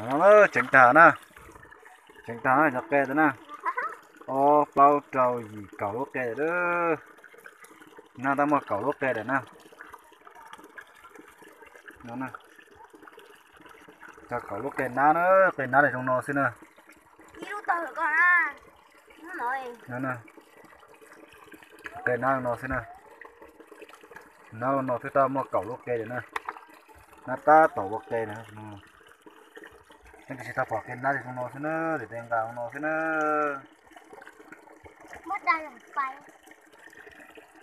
Tseev tag na, tseev tag na cov qe ntawd na. Ob plaub rau yim kaum lub qe lawm. Nab tab muaj kaum lub qe lawm na. Tau kaum lub qe nab na, qe nab zoo no xwb na. Qe nab no xwb na. Nab no twb tau muaj kaum lub qe lawm na. Nab tab tom ua qe na. Tiam sis tau pom qe nab zoo no xwb na, tes nqa no xwb na.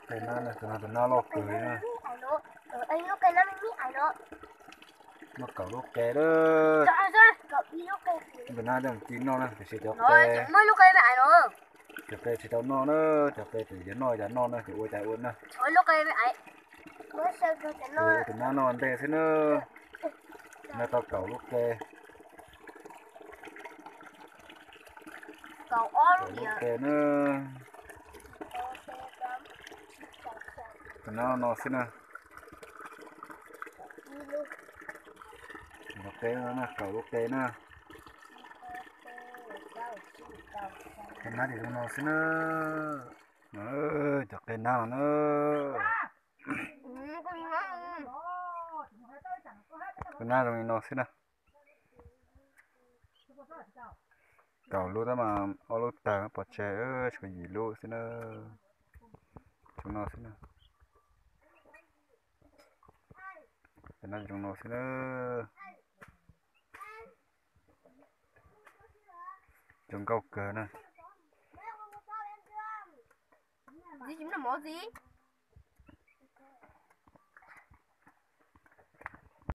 Qe nab, tus no tus nab loj kawg li na. Muaj kaum lub qe lawm. Tus nab coj ci noj na, tiam sis cov qe, cov qe tsis tau noj na, cov qe ces yuav noj cas noj na, ces ua cas ua na. Tus nab noj ntej xwb na. Nab tau kaum lub qe. Kaum lub qe na. Tus nab no xwb na. Kaum lub qe na, kaum lub qe na. Qe nab ces zoo no xwb na. Cov qe nab no na. Qe nab zoo li no xwb na. Kaum lub tab mas ob lub tawg pov tseg, tshuav yim lub xwb na. Zoo no xwb na. Zoo no xwb na. Zoo nkauj kawg na. Txiv tsis noj mov txiv.